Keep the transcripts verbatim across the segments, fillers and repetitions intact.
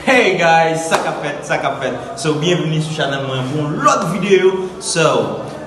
Hey guys, sa k ap fèt, sa k ap fèt? So, byenvini sou chanèl mwen pou yon lòt videyo. So,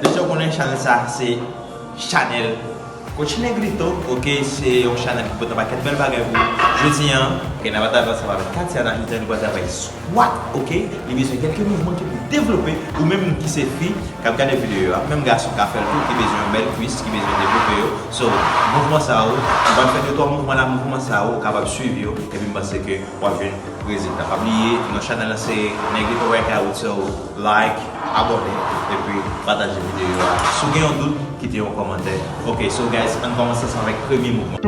deja w konnen chanèl sa se chanèl Coach Negrito, ok, se yon chanèl ki pote yon pakèt bèl bagay pou ou. Jodi a, ok, n ap travay ansanm avèk Katiana, jodi a nou pral travay squat, ok? Li bezwen kèlke mouvman ki pou devlope, ou menm ki se fi k ap gade videyo a, menm gason ka fè l tou, ki bezwen yon bèl kwis, ki bezwen devlope yo. So, mouvman sa yo, nou pral fè de twa mouvman la, mouvman sa yo, ou kapab swiv yo, epi m panse ke w ap jwenn rezilta. Pa bliye, non chanèl la se Negrito Workout, so like, abòne, epi pataje videyo a. Si w gen yon dout, kite yon kòmantè. Ok, so guys, ann kòmanse ansanm avèk premye mouvman.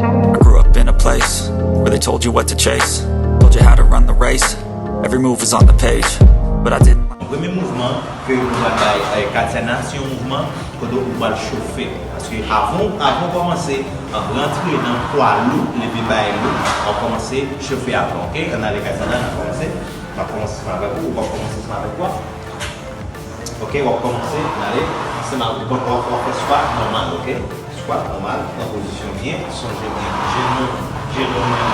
I grew up in a place where they told you what to chase, told you how to run the race. Every move was on the page, but I didn't. Premye mouvman ke nou pral bay eh, Katiana, se yon mouvman kote ou pral chofe. Paske avan avan w kòmanse rantre nan pwa lou, leve bay lou, w ap kòmanse chofe avan, ok? Ann ale Katiana, n ap kòmanse. M ap kòmanse ansanm avèk ou, ou p ap kòmanse ansanm avèk mwen. Ok, w ap kòmanse, n ale. Ansanm avèk ou, w ap w ap fè squat nòmal, ok? Squat nòmal, pran pozisyon byen, sonje byen, jenou, jenou mwen,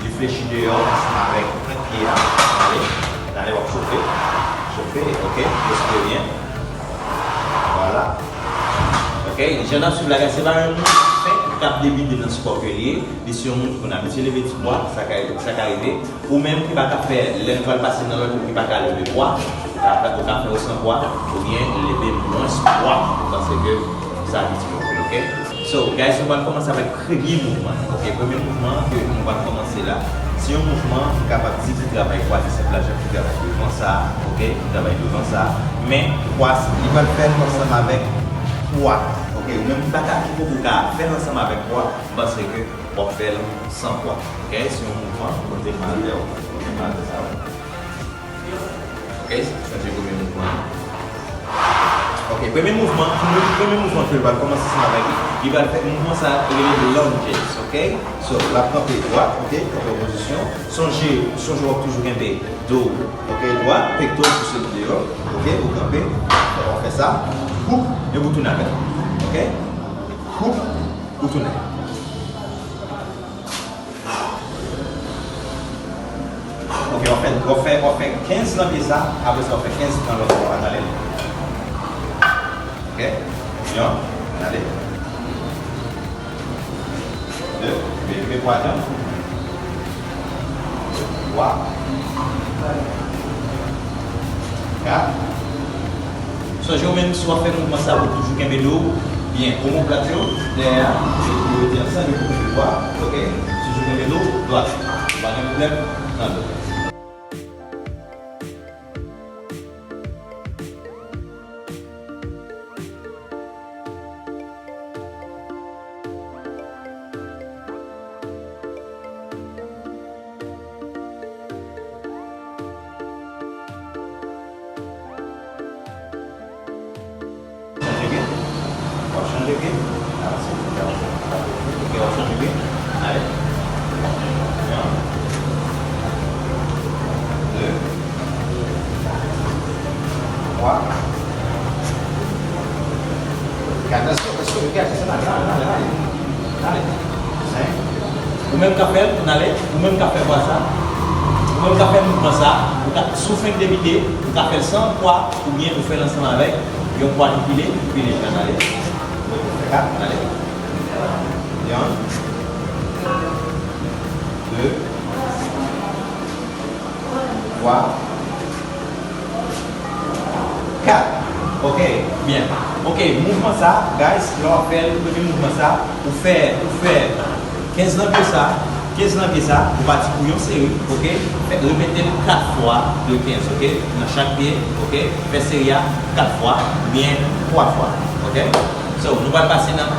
li flechi deyò ansanm avèk pwent pye a. N ale, n ale, w ap chofe, chofe, ok, respire byen. Vwala. Ok, jan n ap swiv la, se pa yon moun fenk k ap debite nan spò ke l ye, li se yon moun ki konn abitye leve ti pwa, sa ka, sa ka rive. Ou menm ki pa ka fè, lè n pral pase nan lòt yo ki pa ka leve pwa, ou ka fè, ou ka fè yo san pwa, oubyen leve mwens pwa, paske sa itil anpil, ok? So, guys, nou pral kòmanse avèk premye mouvman, ok? Premye mouvman ke nou pral kòmanse la, se yon mouvman ki kapab di ki travay kwadrisèp la, jan ki travay devan sa, ok? Ki travay devan sa, men pwa, li pral fè l ansanm avèk pwa, ok? Ou menm ki pa ka, ki poko ka fè l ansanm avèk pwa, m panse ke w ap fè l san pwa, ok? Se yon mouvman, kote m al avè w, kote m al avè sa. Ok, sa se premye mouvman an. Ok, premye mouvman, premye, premye mouvman ke l pral kòmanse ansanm avèk li, li pral fè mouvman sa rele lunges, ok? So, l ap kanpe dwat, ok? Kanpe an pozisyon. Sonje, sonje w ap toujou kenbe do, ok? Dwat, pekto pouse l deyò, ok? Ou kanpe, w ap fè sa. Houp, epi w tounen avè l, ok? Houp, ou tounen. Ok, w ap fè, w ap fè, w ap fè kenz nan pye sa, apre sa w ap fè kenz nan lòt bò a, ann ale. Ok, yon, ann ale. De, leve, leve pwa a. Twa. Kat. Sonje w menm, si w ap fè mouvman sa, ou toujou kenbe do w byen. Omoplat yo, dèyè a, yo rete ansanm, epi w kenbe dwat, ok? Toujou kenbe do w dwat. Pa gen pwoblèm nan do. Chanje pye. W ap chanje pye. Avanse. Ok, w ap chanje pye. Ale. Yon. De. Twa. Kat. Èske, èske w gen ase sa? Ale, ale, ale, ale. Ale. Senk. Ou menm k ap fè l, n ale. Ou menm k ap fè pwa sa. Ou menm k ap fè mouvman sa. Ou ka, si w fenk debite, ou ka fè l san pwa, oubyen ou fè l ansanm avèk yon pwa ki pile, ki pile. N ale. Fè kat, n ale. Yon. De. Twa. Kat. Ok, byen. Ok, mouvman sa, guys, lè w ap fè l, premye mouvman sa, ou fè, ou fè kenz nan pye sa, kenz nan pye sa, ou pati pou yon seri, ok? Fè, repete l kat fwa de kenz, ok? Nan chak pye, ok? Fè seri a kat fwa, oubyen twa fwa, ok? So, nou pral pase nan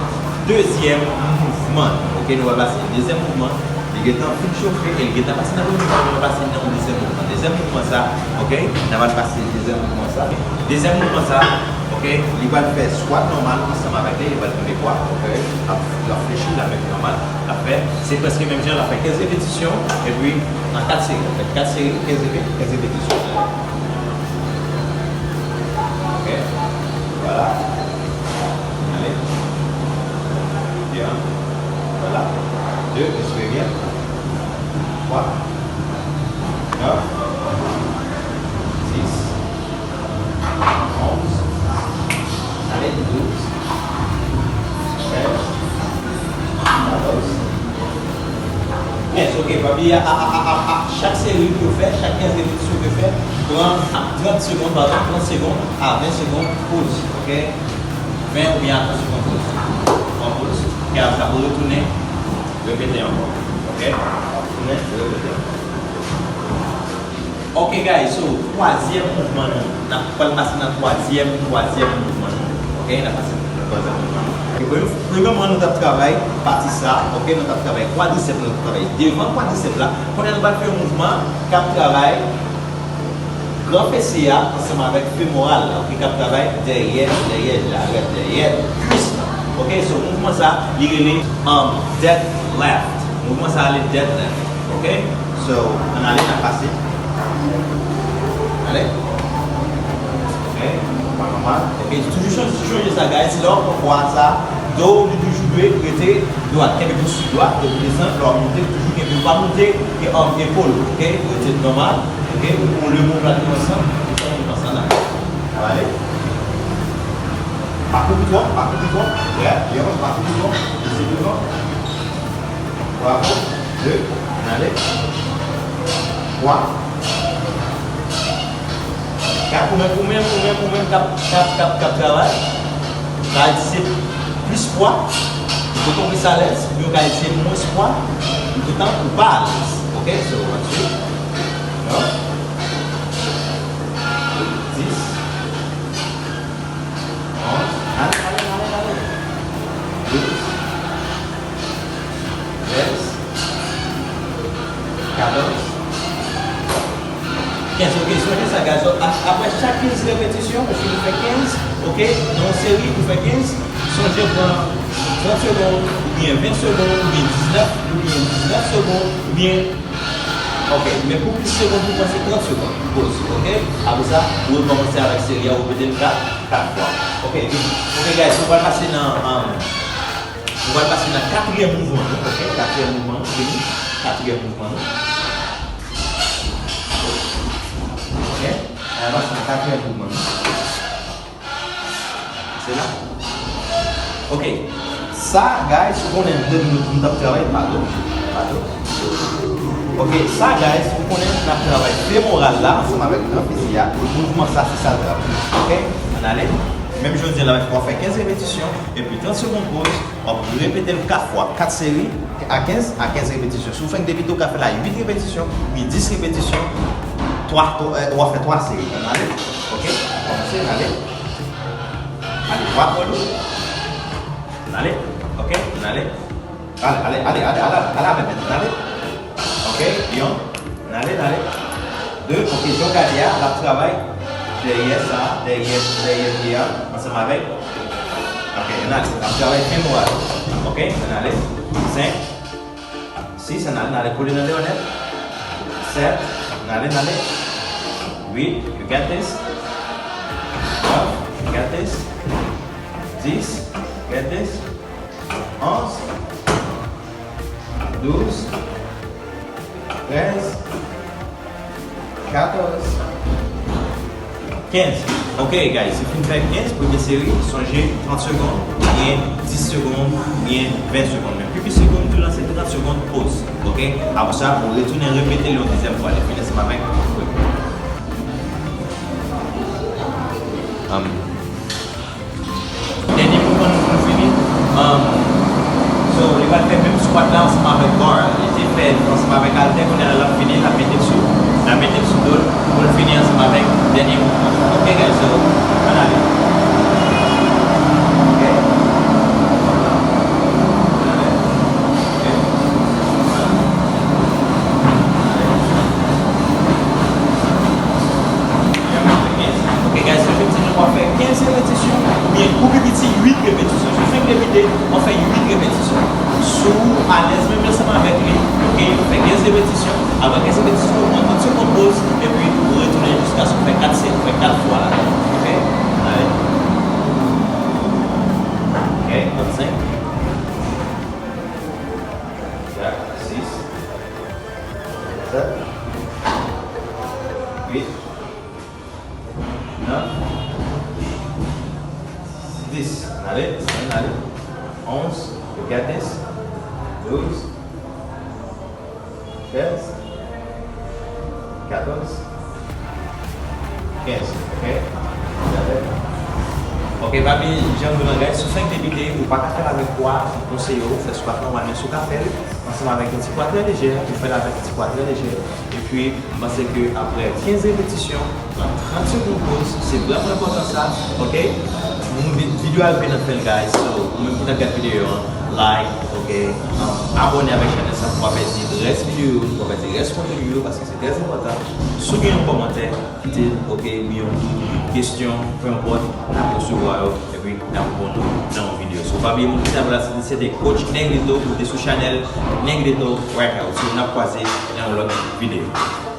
dezyèm mouvman, ok? Nou pral pase nan dezyèm mouvman. Li gentan fin chofe e li gentan pase nan premye mouvman, nou pral pase nan yon dezyèm mouvman. Dezyèm mouvman sa, ok? N a pral pase dezyèm mouvman sa. Dezyèm mouvman sa, ok? Li pral fè squat nòmal ansanm avèk li, li pral kenbe pwa, ok? L ap, l ap flechi, l ap mete nòmal, l ap fè, se prèske menm jan, l ap fè kenz repetisyon, epi nan kat seri, l ap fè kat seri, kenz repe-, kenz repetisyon. E a, a, a, a, a, a chak seri ke w fè, chak kenz repetisyon ke w fè, pran trant segonn, pa egzanp, trant segonn a ven segonn poz, oke? Ven oubyen a trant segonn poz. Pran poz, epi apre sa pou retounen, repete ankò, oke? Retounen, repete ankò. Ok, guys, so, twazyèm mouvman nou. N ap pral pase nan twazyèm, twazyèm mouvman nou. Ok, n ap pase nan twazyèm mouvman nou. Ok, premye, premyèman, nou t ap travay pati sa, ok, nou t ap travay kwadrisèp, nou t ap travay devan kwadrisèp la. Kounye a, nou pral fè yon mouvman k ap travay gran fese a ansanm avèk femoral la, ok, k ap travay dèyè, dèyè, jarèt, dèyè, kwis la. Ok, so, mouvman sa, li rele, um, deadlift. Mouvman sa rele deadlift. Ok? So, ann ale, n ap pase. Ale. Ok? Pa nòmal. Ok, toujou chonje, chonje sa, guys. Lè w pran pwa sa, do w li toujou dwe rete dwat. Kenbe positi dwat, lè w desann, lè w ap monte, toujou kenbe, ou pa monte, e, um, epòl, ok? Rete nòmal, ok? Ou leve w plat konsa, ou fè konsa la. N ap ale. Pa kouri twòp, pa kouri twòp. Brèf, yon, pa kouri twòp. Pase devan. Bravo. De. Ann ale. Twa. Kat. Ou menm, ou menm, ou menm, ou menm k ap, k ap, k ap, k ap travay. Ka itilize plis pwa. Pou w santi alèz, oubyen ou ka itilize mwens pwa. Toutotan ou pa alèz. Ok? So, ansuit. Yon. Dis. Onz. Ann ale, ann ale, ann ale. Douz. Trèz. Katòz. Kenz. Ok, sonje sa, guys. So, a-, apre chak kenz repetisyon, ou fin fè kenz, ok, nan yon seri, ou fè kenz, sonje pran trant segonn, oubyen ven segonn, oubyen diznèf, oubyen diznèf segonn, oubyen Ok, men pou plis segonn, pou pran se trant segonn. Poz, ok? Apre sa, ou rekòmanse avèk seri a, ou repete l kat, kat fwa. Ok, ok, guys, nou pral pase nan, um, nou pral pase nan katriyèm mouvman nou, ok? Katriyèm mouvman nou, vini. Katriyèm mouvman nou. Ok? Nou pral pase nan katriyèm mouvman nou. Se la. Ok. Sa, guys, ou konnen de minit m t ap travay, pa do, pa do. Ok, sa, guys, ou konnen n ap travay femoral la ansanm avèk gran fese a. Mouvman sa, se sa l travay. Ok? Ann ale. Menm jan w di a la, w ap fè kenz repetisyon, epi trant segonn poz, w ap repete l kat fwa, kat seri, a kenz, a kenz repetisyon. Si w fenk debite, w ka fè l a uit repetisyon, oubyen dis repetisyon, twa, twa, w ap fè twa seri. Ann ale. Ok? Kòmanse, ann ale. Ale, twa kò nou. N ale. Ok, n ale. Ale, ale, ale, ale, ale, ale avè mèt. N ale. Ok, yon. N ale, n ale. De, ok, jan w gade a, l ap travay dèyè sa, dèyè, dèyè pye a, ansanm avèk. Ok, n ale. L ap travay femoral. Ok, n ale. Senk. Sis, ann ale, n ale, kole nan deyò nèt. Sèt, n ale, n ale. Uit, you got this. Nèf, you got this. Dis, you got this. Onz, douz, trèz, Katòz. Kenz. Ok, guys, si w fin fè kenz, premye seri, sonje trant segonn, oubyen dis segonn, oubyen ven segonn. Men pi plis segonn, tou nan se trant segonn, poz. Ok? Apre sa, ou retounen repete l yon dezyèm fwa, lè fini ansanm avèk. Amen. Dènye mouvman nou pou nou fini. Um, so, li pral fè menm squat la ansanm avèk bar. Li te fè l ansanm avèk altè, kounye a l ap fini, l ap mete l sou, l ap mete l sou do l pou l fini ansanm avèk dènye mouvman. Ok, guys, so, ann ale. Ok. Ann ale. Ok. Ann ale. Ok, guys, so, jodi a, nou pral fè kenz repetisyon, oubyen pou pi piti, uit repetisyon. Si w fenk debite, w ap fè uit repetisyon. Si w alèz menm jan ansanm avèk li, ok, fè kenz repetisyon, apre kenz repetisyon, ou pran trant segonn poz, epi ou retounen jiskaske w fè kat seri, ou fè kat fwa la. Ok? Ann ale. Ok, trannsenk. Sis. Sèt. Uit. Nèf. Dis. Ann ale, ann ale. Onz. Yo gade. Douz. Trèz, katòz, kenz, ok? Ok, pa bliye, jan m di w nan, guys, sou senk depite, ou pa ka fè l avèk pwa, m konseye w fè sou pa nòmal, men si w ka fè l ansanm avèk yon ti pwa trè lejè, ou fè l avèk yon ti pwa trè lejè, epi m panse ke aprè kenz repetisyon, nan trant segonn poz, se vrèman enpòtan sa, ok? Moun vi-, videyo a rive nan fen l, guys, so, ou menm ki t ap gad videyo an, like, ok? Um, abòne avèk chanèl sa pou pa pèdi rès videyo yo, pou pa pèdi rès konteni yo, paske se trè enpòtan. Si w gen yon kòmantè, kite l, ok? Ou gen yon kesyon, peu importe, n ap resevwa yo, epi n ap reponn ou nan yon videyo. So, pa bliye, moun ki t ap la, se te Coach Negrito, ou te sou chanèl Negrito Workout. So, n ap kwaze nan yon lòt videyo.